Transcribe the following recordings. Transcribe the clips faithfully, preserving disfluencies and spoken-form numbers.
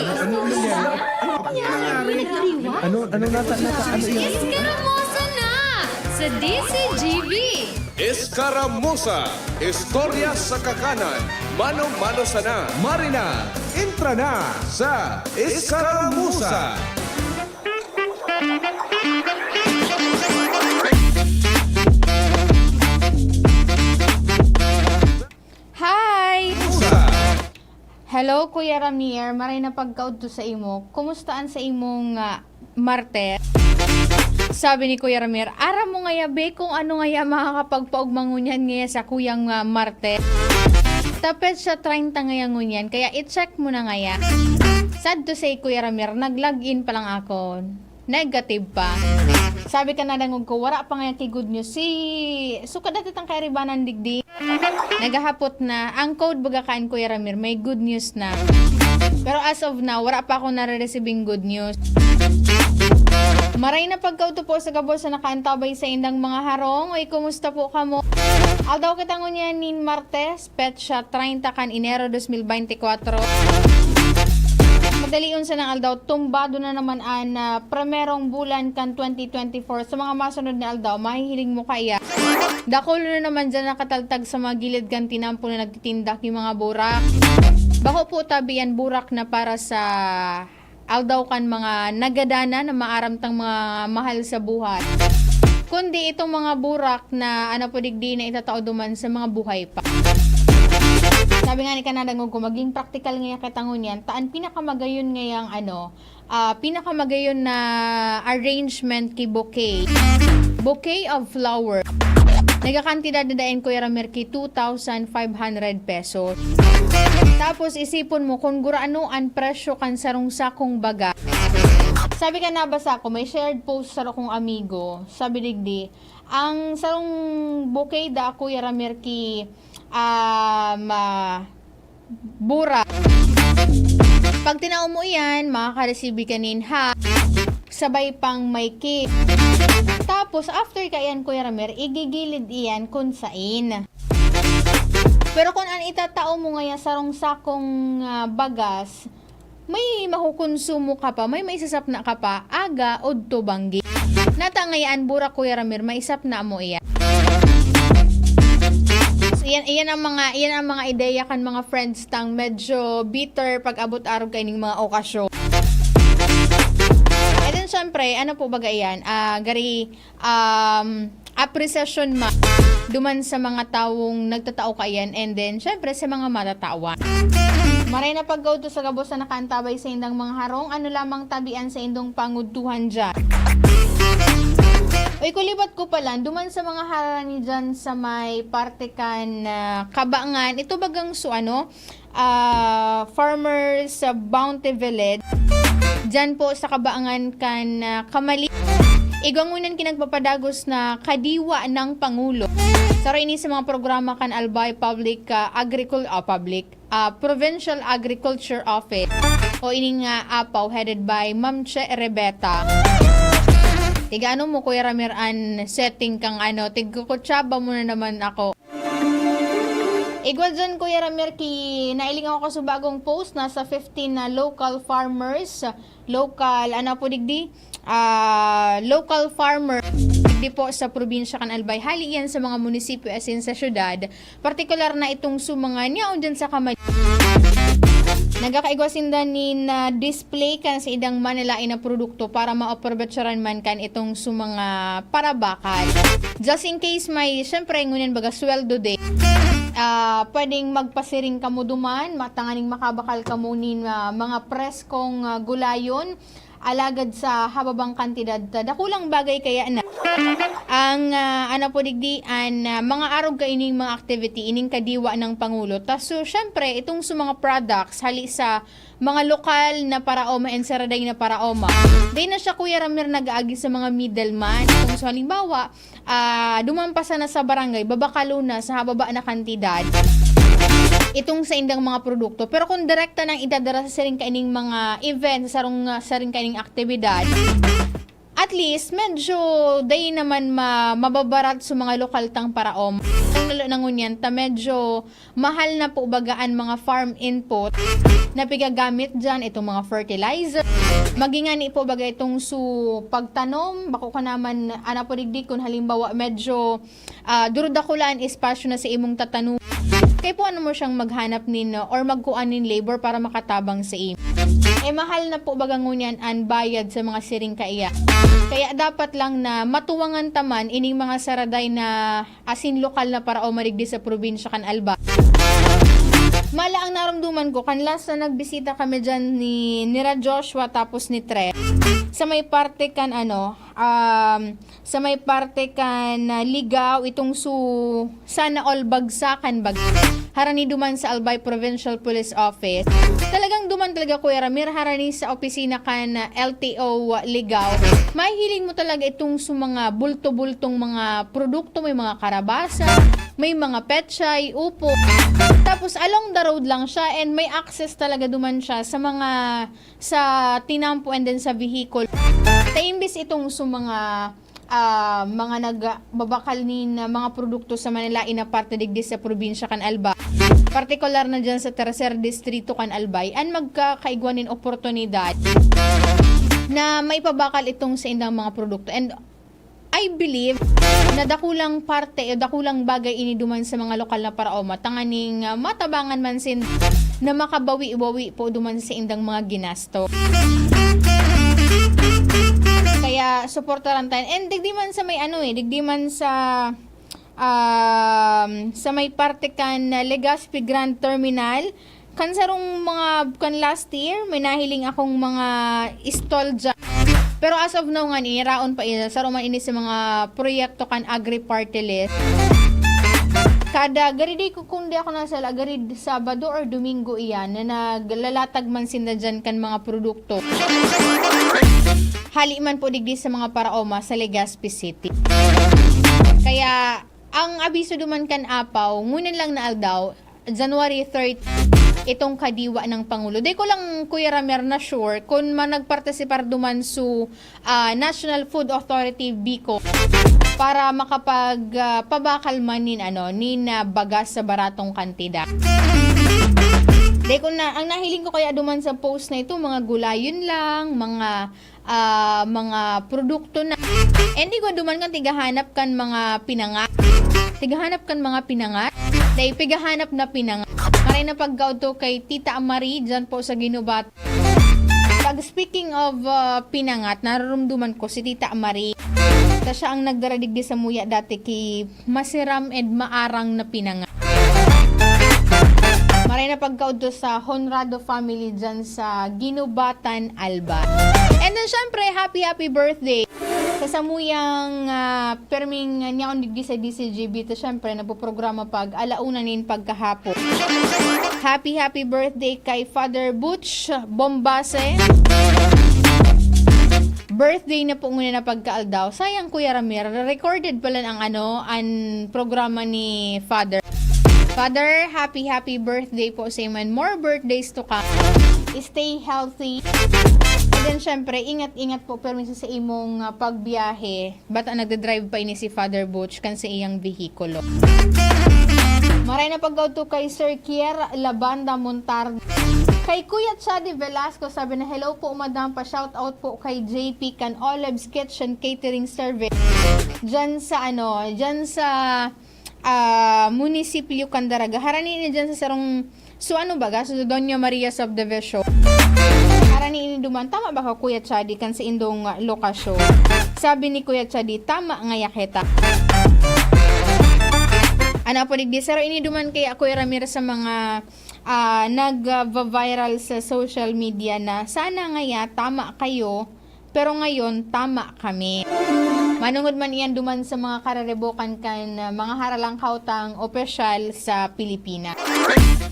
Ano nangyari? Ano nangyari? Ano, ano nata-, nata-, ano yan? Escaramosa na sa D Z G B. Escaramosa, istorya sa kakanan, mano-mano sana. Marina, entra na sa Escaramuza. Hi! Hello, Kuya Ramir. Maray na pagkaudto sa imo. Kumusta an sa imong, ah, Martes? Sabi ni Kuya Ramir, "Aram mo ngaya, be, kung ano ngaya makakapagpaugma ngunyan ngaya sa kuyang, ah, Martes? Tapet siya treinta ngaya ngunyan, kaya i-check mo na ngaya." Sad to say, Kuya Ramir, nag-log in pa lang ako. Negative pa. Sabi ka na, dangog ko, wara pa ngaya ki good news. Si, sukad dati tang kairibanan digdi. Naghahapot na, ang code baga kan Kuya Ramir, may good news na. Pero as of now, wala pa akong nare-receiving good news. Maray na pagkaudto po sa gabos na nakaantabay sa indang mga harong. Oy, kumusta po kamo? Aldaw kita ngunyan nin Martes, petsa treinta kan Enero dos mil beintikwatro. Madalion sa nang aldaw, tumbado na naman an, ah, primerong bulan kan twenty twenty-four. Sa mga masunod na aldaw, mahihiling mo kaya? Dakul na naman dyan nakataltag sa mga gilid kan tinampo na nagtitinda ki mga burak. Bako po tabi yan burak na para sa aldaw kan mga nagadana na maaram tang mga mahal sa buhay. Kundi itong mga burak na ano po digdi na itatao duman sa mga buhay pa. Sabi nga ni kanadangog ko, maging practical ngaya kita ngunyan, ta an pinakamagayon ngayang ano, ah, pinakamagayon na arrangement ki bouquet. Bouquet of flower. Nagakantidad na dain, Kuya Ramir, ki two thousand five hundred pesos. Tapos, isipon mo kung gurano an presyo kan sarong sakong baga. Sabi ka, nabasa ko, may shared post sa kong amigo. Sabi digdi, ang sarong bouquet da, Kuya Ramir, ki, ah, ma-, burak. Pag tinao mo iyan, makakaresibi ka nin hug, sabay pang may cake. Tapos, after ka iyan, Kuya Ramir, igigilid iyan kun sain. Pero kun an itatao mo ngaya sarong sakong, ah, bagas, may makukonsumo ka pa, may maisasapna ka pa, aga, odto, banggi. Nata ngaya an burak, Kuya Ramir, maisapna mo iyan. So, iyan, iyan ang mga, iyan ang mga ideya kan mga friends tang medyo bitter pag-abot arog kaining mga okasyon. And then, syempre, ano po baga iyan? Ah, gari, um, apresiasyon man duman sa mga tawong nagtatao kaiyan, and then, syempre, sa mga matatawan. Maray na pagkaudto sa gabos na nakaantabay sa indang mga harong, ano lamang tabian sa indong pangudtuhan dyan. Uy, kulibat ko pala, duman sa mga harani dyan sa may parte kan, ah, Kabangan, ito bagang su-, ano, ah, farmers sa Bounty Village. Diyan po sa Kabangan kan, ah, Kamali. Igwa ngunyan ki nagpapadagos na kadiwa ng Pangulo. Saro ini sa mga programa kan Albay Public, ah, Agricul-, ah, Public, ah, Provincial Agriculture Office o ining, ah, APAW headed by Ma'am Che Rebeta. Tiga ano mo, Kuya Ramir, an setting kang ano, tigkukutsaba mo na naman ako. Igwa dyan, Kuya Ramir, ki-, nailing ako kaso bagong post, nasa fifteen na local farmers, local, ano po digdi? Ah, local farmer digdi po sa probinsya kan Albay. Hali yan sa mga munisipyo as in sa syudad, partikular na itong su mga niyaon dyan sa Kamali. Nagkakaigwa sinda nin, ah, display kan sa idang manalain na produkto para maaprovechar man kan itong su mga parabakal. Just in case may, syempre, ngunyan baga sweldo day, ah, pwedeng magpasiring kamo duman, matanganing makabakal kamo nin, ah, mga preskong, ah, gulayon, alagad sa hababang kantidad, ta dakulang bagay kaya na. Ang, ah, ano po digdi, an, ah, mga arog kaining mga activity, ining kadiwa ng Pangulo. Ta, so, syempre, itong su mga products, hali sa mga lokal na paraoma, enserada na paraoma. Di na siya, Kuya Ramir, nag-aagi sa mga middleman. Kung sa halimbawa, ah, duman pa sana sa barangay, babakalo na sa hababa na kantidad itong sa indang mga produkto. Pero kung direkta nang idadara sa siring kaining mga event, sa sarong, ah, siring kaining aktibidad, At least, medyo dai naman ma-, mababarat sa mga lokal tang paraoma. Ang lalo na ngunyan ta, medyo mahal na po baga an mga farm input na pigagamit diyan, itong mga fertilizer. Maging ani po baga itong su pagtanom, bako ka naman, ana po digdi, kun halimbawa, medyo ah, durudakulaan espasyo na sa imong tatanom. Kay po ano mo siyang maghanap nin, or magkuan nin labor para makatabang sa imo. Eh, mahal na po baga ngunyan an bayad sa mga siring kaiya. Kaya dapat lang na matuwangan ta man ining mga saraday na asin lokal na paraoma digdi sa probinsya kan Alba. Mala ang narumduman ko, kan last na nagbisita kami dyan ni, nira Joshua tapos ni Tre, sa may parte kan ano, um, sa may parte kan, ah, Ligao, itong su-, sana all bagsakan bag-, harani duman sa Albay Provincial Police Office. Talagang duman talaga, Kuya Ramir, harani sa opisina kan, ah, L T O Ligao. Mahihiling mo talaga itong su mga bulto-bultong mga produkto, may mga karabasa, may mga pechay, upo. Tapos along the road lang siya and may access talaga duman siya sa mga, sa tinampo and then sa vehicle. Ta imbis itong su mga ah, mga nagbabakal nin, ah, mga produkto sa Manila, ina parte digdi sa probinsya kan Alba, partikular na diyan sa Tercer Distrito kan Albay, an magkakaigwa nin oportunidad na maipabakal itong saindang mga produkto. And I believe na dakulang parte o dakulang bagay ini duman sa mga lokal na paraoma, tanganing, ah, matabangan man sin na makabawi-bawi po duman sa indang mga ginasto. Kaya suportaran tayo. And digdi man sa may ano eh, digdi man sa, um, sa may parte kan, ah, Legazpi Grand Terminal, kan sarong mga, kan last year, may nahiling akong mga stall dyan. Pero as of now nga, niraon pa iya. Saro man ini sa mga proyekto kan Agri Party List. Kada, gari di ko, kung di ako nasala, gari Sabado or Domingo iyan na naglalatag man sinda dyan kan mga produkto. Hali man po digdi sa mga paraoma sa Legazpi City. Kaya, ang abiso duman kan Apaw, ngunyan lang na aldaw, January thirty, itong kadiwa ng Pangulo. Di ko lang, Kuya Ramer, na sure kung managpartisipar duman su, ah, National Food Authority, BICO, para makapag, ah, pabakal man nin, ano, nin, ah, bagas sa baratong kantidad. Di ko na, ang nahiling ko kaya duman sa post na ito, mga gulayon lang, mga ah, mga produkto na. And igwa duman kan tigahanap kan mga pinangat. Tigahanap kan mga pinangat. Dai pigahanap na pinangat. Maray na pagkaudto kay Tita Marie, dyan po sa Ginubat. Pag speaking of, ah, pinangat, narurumduman ko si Tita Marie. Ta siya ang nagdara digdi sa muya dati ki masiram and maarang na pinangat. Maray na pagkaudto sa Honrado family dyan sa Ginubatan, Alba. And then, syempre, happy, happy birthday sa samuyang, ah, perming niyaon digdi sa D C G B. Ta, syempre, nagpoprograma pag alauna nin pagkahapon. Happy, happy birthday kay Father Butch Bombase. Birthday na po ngunyan na pagkaaldaw. Sayang, Kuya Ramir, recorded pala ang ano, an programa ni Father. Father, happy, happy birthday po sa imo and more birthdays to come. Stay healthy. And then, syempre, ingat-ingat po permi sa imong, ah, pagbiyahe. Bata nagdadrive pa ini si Father Butch kan sa iyang vehikulo. Maray na pagkaudto kay Sir Kier Labanda Montarda. Kay Kuya Chadi Velasco, sabi na, "Hello po, madam. Pa-shoutout po kay J P kan Olive's Kitchen Catering Service." Diyan sa, ano, diyan sa, ah, munisipyo kan Daraga. Harani na diyan sa sarong, so ano baga? So, Doña Maria Subdivision. Harani ini duman. Tama ba ka, Kuya Chadi, kan sa indong, ah, lokasyon? Sabi ni Kuya Chadi, "Tama nga yaketa." Ano po, digdi, saro ini duman kaya, Kuya Ramir, sa mga ah, nag-viral sa social media na, "Sana ngaya tama kayo, pero ngayon tama kami." Manungod man iyan duman sa mga kararibokan kan, ah, mga haralangkaw tang opisyal sa Pilipinas.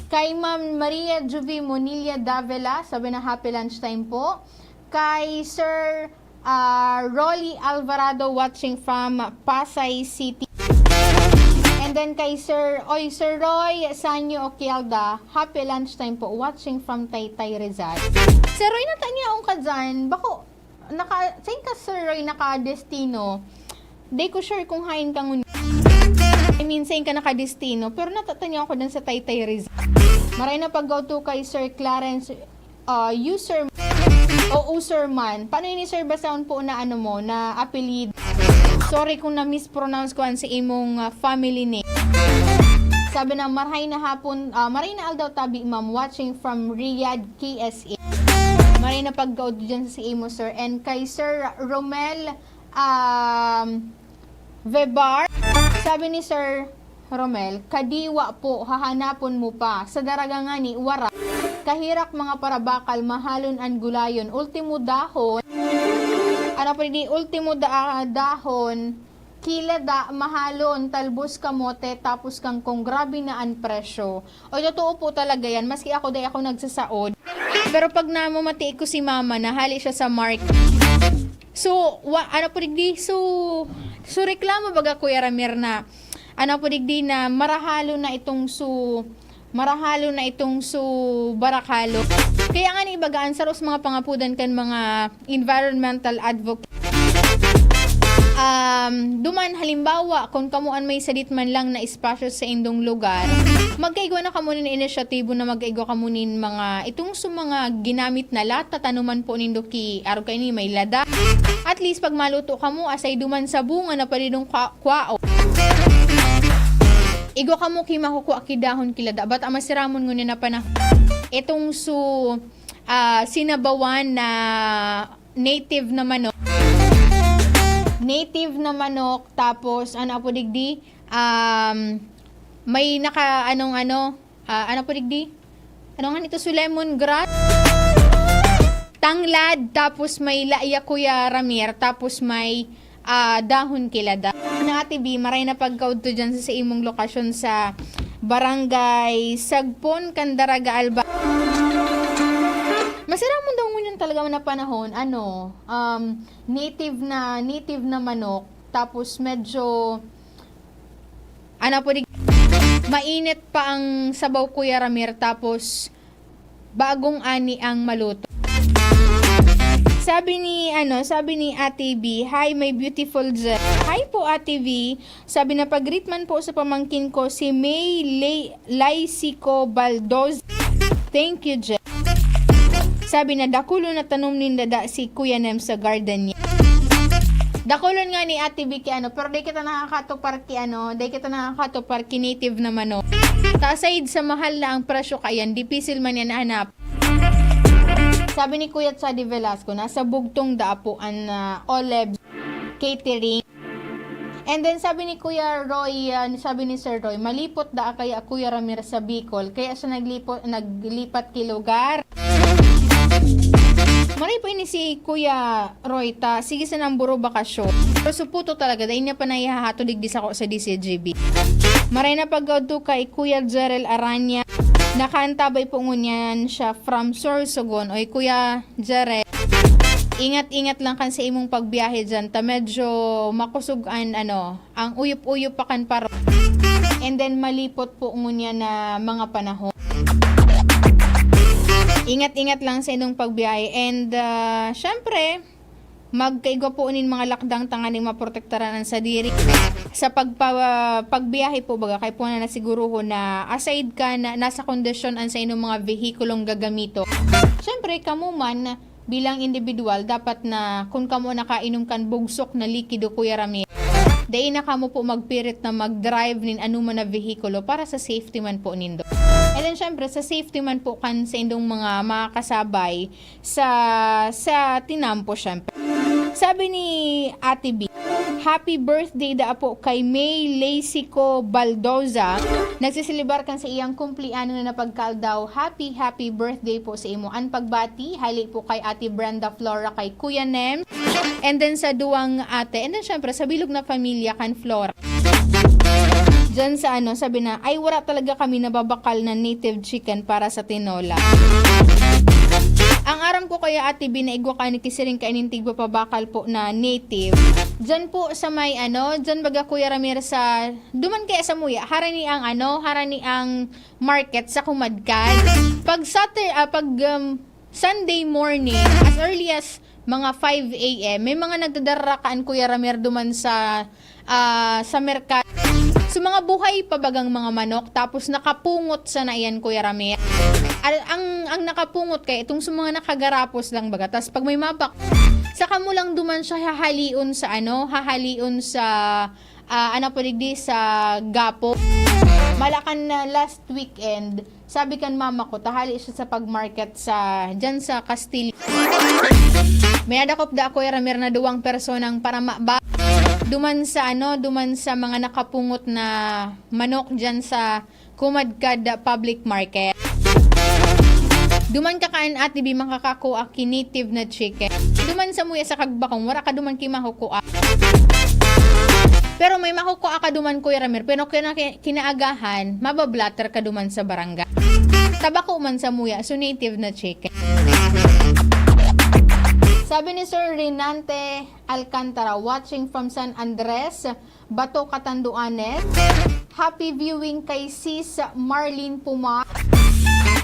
Kay Ma'am Maria Juvie Monilla Davila, sabi na, "Happy lunchtime po." Kay Sir Ah, Rolly Alvarado watching from Pasay City. And then kay Sir, oy, Sir Roy Sanyo Oquialda, happy lunchtime po, watching from Taytay, Rizal. Sir Roy, nata niya akong kadyan, bako, Naka, sain ka, Sir Roy, nakadestino? Di ko sure kung hain ka ngun-, I mean, sain ka nakadestino, pero natatanya ako dun sa Taytay Rizal. Maray na pag-go to kay Sir Clarence, ah, user o user man. Paano ini, Sir, basahon po na ano mo, na apelyido? Sorry kung na-mispronounce ko ang sa imong, ah, family name. Sabi na, "Marhay na hapon, ah, maray na aldaw tabi, ma'am, watching from Riyadh, K S A." Maray na pagkaod dyan sa imo, sir. And kay Sir Romel, um, Vebar, sabi ni Sir Romel, "Kadiwa po, hahanapon mo pa. Sa daraga ngani, wara. Kahirak mga parabakal, mahalon an gulayon. Ultimo dahon, ano pa ni, ultimo da-, dahon, kilada, mahalon, talbos kamote, tapos kangkong. Grabe na an presyo." O, totoo po talaga yan. Maski ako, dai ako nagsasaod. Pero pag namamati ko si mama, nahali siya sa market. So, wa, ano po digdi? So, so reklamo baga, Kuya Ramir, na, ano po digdi, na marahalo na itong su-, marahalo na itong su barakalo. Kaya nga ni ibaga, an saro sa mga pangapudan kan mga environmental advocate. Um, duman, halimbawa, kung kamo an may sadit man lang na espasyo sa indong lugar, magkaigwa na kamo nin inisyatibo na magkaigwa kamo nin mga, itong sa mga ginamit na lata, tanuman po nindo ki, arog kaini, may lada. At least, pag maluto kamo, asay duman sa bunga na pwede dong kwa-, kwao. Igwa kamo ki makukua ki dahon ki lada. Bata masiramon ngunyan na panahon. Itong su, ah, sinabawan na native na manok. Native na manok, tapos, ano po digdi? Um, may naka, anong ano, ah, ano po digdi? Ano nga nito? So, lemongrass? Tanglad, tapos may laya, Kuya Ramir, tapos may, ah, dahon ki lada. Na, Ate B, maray na pagkaudto dyan sa, sa imong lokasyon sa Barangay Sagpon, Candaraga, Alba. Masiramon daw ngunyan talaga na panahon, ano, um, native na, native na manok, tapos medyo, ano po, di, mainit pa ang sabaw, Kuya Ramir, tapos bagong ani ang maluto. Sabi ni, ano, sabi ni Ate B, "Hi, my beautiful Jen." Hi po, Ate B. Sabi na, "Pag-greet man po sa pamangkin ko, si May Lay-, Laisico Baldoz." Thank you, Jen. Sabi na, "Dakulon na tanom nin dada si Kuya Nem sa garden niya." Dakulon nga ni Ate B ki ano, pero di kita nakakatupar ki ano, di kita nakakatupar ki native na manok. Ta aside sa mahal na ang presyo kayan, dipisil man yan hanap. Sabi ni Kuya Chadi Velasco, nasa bugtong da apo an, ah, Oleb Catering. And then sabi ni Kuya Roy, ah, sabi ni Sir Roy, malipot da kaya Kuya Ramir sa Bicol, kaya siya naglipo-, naglipat ki lugar. Maray po ini si Kuya Roy, ta sige sa nang buro bakasyon. Pero suputo talaga, dahil niya pa naihahato digdi sako sa D C G B. Maray na pagkaudto kay Kuya Jerel Aranya. Nakaantabay po ngunyan siya from Sorsogon. Oy, Kuya Jerel, ingat-ingat lang kan sa imong pagbiyahe dyan. Ta medyo makusog an, ano, ang uyop-uyop pa kan paro. And then, malipot po ngunyan na mga panahon. Ingat-ingat lang sa inyong pagbiyahe. And, ah, syempre, magkaigwa po nin mga lakdang tanganing maprotektaran ang sadiri. Sa pagpa-, pagbiyahe po, baga, kay po na nasiguruhon na aside ka na nasa kondisyon ang sa inyong mga vehikulong gagamito. Syempre, kamo man, bilang individual, dapat na kun kamo nakainom kan bugsok na likido, Kuya Ramir, dai na kamo po magpirit na mag-drive nin anoman na vehikulo para sa safety man po nindo. And then, syempre, sa safety man po kan sa indong mga makakasabay sa, sa tinampo, syempre. Sabi ni Ate B, "Happy birthday da apo kay May Leisico Baldoza. Nagsiselebar kan sa iyang kumpleaños na pagkaaldaw. Happy, happy birthday po sa imo." An pagbati, hali po kay Ate Brenda Flora, kay Kuya Nem, and then sa duwang ate, and then syempre sa bilog na pamilya kan Flora. Diyan sa ano, sabi na, "Ay, wala talaga kami nababakal na native chicken para sa tinola." Ang aram ko kaya, Ate B, na igwa ka ni kisiring kaining tigwa pabakal po na native. Diyan po sa may ano, diyan baga, Kuya Ramir, sa, duman kaya sa Muya, harani ang ano, harani ang market sa Kumadkad. Pag Satur-, ah, pag, um, Sunday morning, as early as mga five a m, may mga nagdadara kan Kuya Ramir duman sa, ah, sa merkado. So, mga buhay pa bagang mga manok, tapos nakapungot sana iyan, Kuya Ramir. Al-, ang, ang nakapungot kay itong sa mga nakagarapos lang baga. Tas pag may mabak, saka mo lang duman siya hahalion sa ano, hahalion sa, ah, ano po digdi, sa Gapo. Malakan na last weekend, sabi kan mama ko, tahali siya sa pag-market sa, dyan sa Castillo. May nadakop da ako, Ramir, na duwang personang para maba-, duman sa ano, duman sa mga nakapungot na manok dyan sa Kumadkad Public Market. Duman ka kan Ate B, makakakua ki native na chicken. Duman sa muya sa Kagbakong, wara ka duman ki makukua. Pero may makukua ka duman, Kuya Ramir. Pero kina-, kinaagahan, mabablatter ka duman sa barangay. Tabako man sa muya, so native na chicken. Sabi ni Sir Renante Alcantara, watching from San Andres, Bato, Catanduanes. Happy viewing kay Sis Marlene Pumar.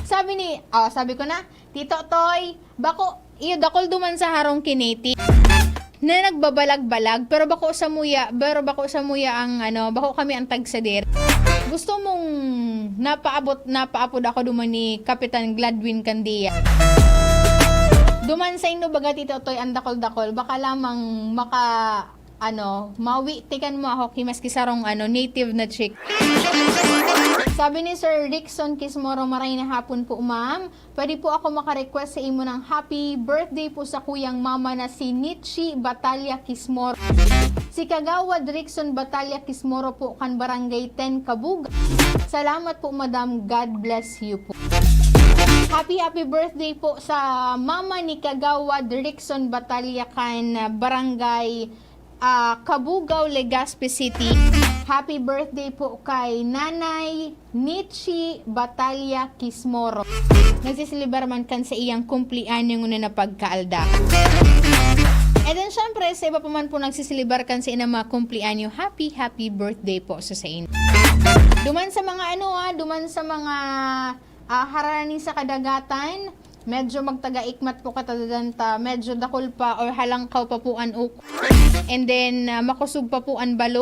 Sabi ni, oh, sabi ko na, Tito Toy, bako, iyo dakol duman sa harong ki native na nagbabalag-balag, pero bako sa muya, pero bako sa muya ang ano, bako kami ang tagsadir. Gusto mong napaabot, napaapod ako duman ni Kapitan Gladwin Candia. Duman sa inyo baga, Tito Toy, ang dakol-dakol, baka lamang maka, ano, mawi, tikan mo ako ki maski sarong, ano, native na chick. Sabi ni Sir Rickson Kismoro, "Maray na hapon po, ma'am. Pwede po ako maka-request sa imo ng happy birthday po sa kuyang mama na si Nichi Batalla Kismoro." Si Kagawad Rickson Batalla Kismoro po kan Barangay ten Kabug. Salamat po, madam. God bless you po. Happy, happy birthday po sa mama ni Kagawad Rickson Batalla kan Barangay, ah, Cabugao, Legazpi City. Happy birthday po kay Nanay Nichi Batalla Kismoro. Nagsiselebar man kan sa iyang kumpleanyo nguna na pagkaaldaw. And then, syempre, sa iba pa man po nagsiselebar kan sa inang mga kumpleanyo, happy, happy birthday po sa, sa inyo. Duman sa mga ano, ah, duman sa mga, ah, harani sa kadagatan, medyo magtaga-ikmat po kita dudan ta, medyo dakul pa or halangkaw pa po an uko. And then, ah, makosog pa po an balo.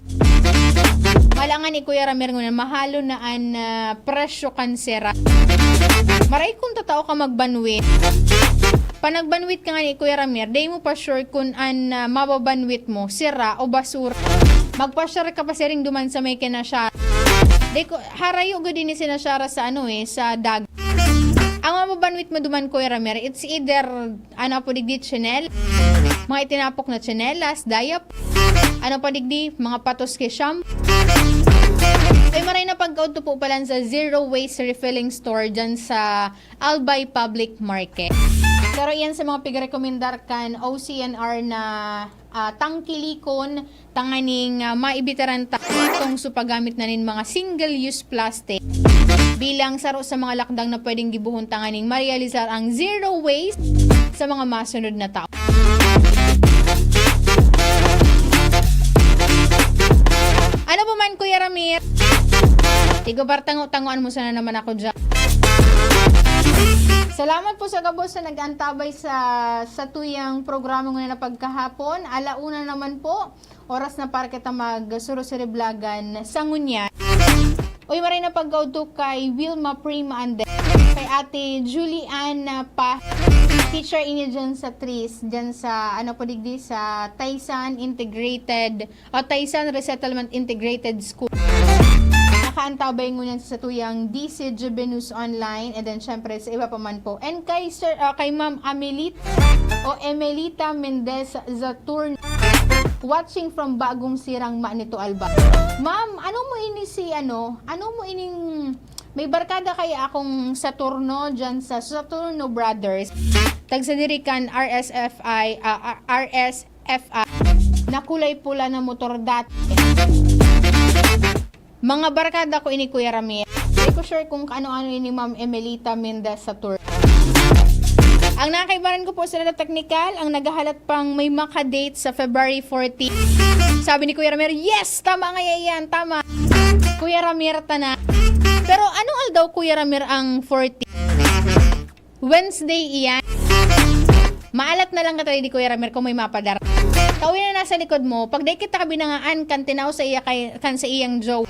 Malangan ni Kuya Ramir ngunyan, mahalo na an, ah, presyo kan sira. Maray kung tatao ka magbanwit. Panagbanwit ka nga ni Kuya Ramir, dai mo pa sure kun an, ah, mababanwit mo, sira o basura. Magpa-share ka pa siring duman sa may kinashare. Dai ko, harayo gud ini sinashare sa ano eh, sa dag. Ang mababanwit mo duman, Kuya Ramir, it's either, ano po digdi, tsinel, mga itinapok na tsinelas, dayap, ano pa digdi, mga patos ki shampoo. Ay, maray na pagkaudto po palan sa Zero Waste Refilling Store dyan sa Albay Public Market. Pero iyan sa mga pigrekomendar kan O C N R na, ah, tangkilikon, tanganing, ah, maibitaran ta itong sa paggamit na nin mga single-use plastic bilang saro sa mga lakdang na pwedeng gibohon tanganing marealisar ang zero waste sa mga masunod na taon. Ano pa man, Kuya Ramir? Tigo bar tango-tangoan mo sana naman ako dyan. Salamat po sa gabos sa nag-antabay sa, sa tuyang programa ngunyan na pagkahapon. Ala una naman po, oras na para kita magsurusiriblagan sa ngunyan. Uy, maray na pagkaudto kay Wilma Prima Andes, kay Ate Julie Ann pa, teacher ini dyan sa tris, dyan sa, ano po digdi, sa Taysan Integrated o Taysan Resettlement Integrated School. Nakaantabay ngunyan sa tuyang D C Juvenus Online, and then syempre sa iba pa man po. And kay Sir, ah, kay Ma'am Amelit o Emelita Mendez Zaturn, watching from Bagong Sirang, Manito, Albay. Ma'am, ano mo ini si ano? Ano mo ining, may barkada kaya akong Saturno dyan sa Saturno Brothers? Tagsadiri kan R S F I, ah, ah, R S F I na kulay pula na motor dati. Mga barkada ko ini, Kuya Ramir. Di ko sure kung kaano-ano ini, Ma'am Emelita Mendez Saturn. Ang nakaibaran ko po sila na teknikal, ang naghahalat pang may maka-date sa February fourteen. Sabi ni Kuya Ramir, "Yes! Tama nga yan! Tama!" Kuya Ramir, tana. Pero anong aldaw, Kuya Ramir, ang fourteen? Wednesday iyan. Maalat na lang ka, di Kuya Ramir, kung may mapadara. Kawin na nasa likod mo, pag dai kita kabinangaan, kan tinaw sa iya kay, kan sa iyang jowa.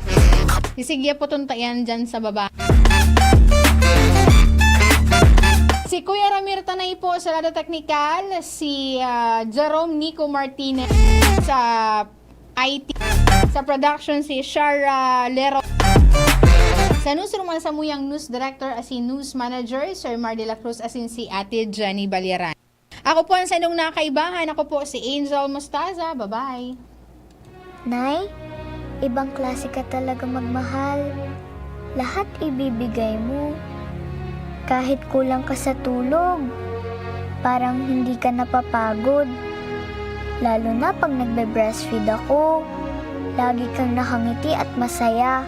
Isigya po tunta yan dyan sa baba. Si Kuya Ramir Tanay po sa Lado Technical, si ah, Jerome Nico Martinez sa I T. Sa production, si Shara Lero. Sa newsroom, ang samuyang news director asin news manager, Sir Mar de la Cruz asin si Ate Jenny Baliran. Ako po ang saindong nakakaibahan. Ako po si Angel Mostaza. Bye-bye. Nay, ibang klase ka talaga magmahal. Lahat ibibigay mo. Kahit kulang ka sa tulog, parang hindi ka napapagod. Lalo na pag nagbe-breastfeed ako, lagi kang nakangiti at masaya.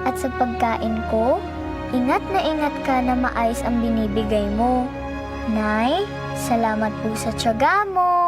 At sa pagkain ko, ingat na ingat ka na maayos ang binibigay mo. Nay, salamat po sa tiyaga mo.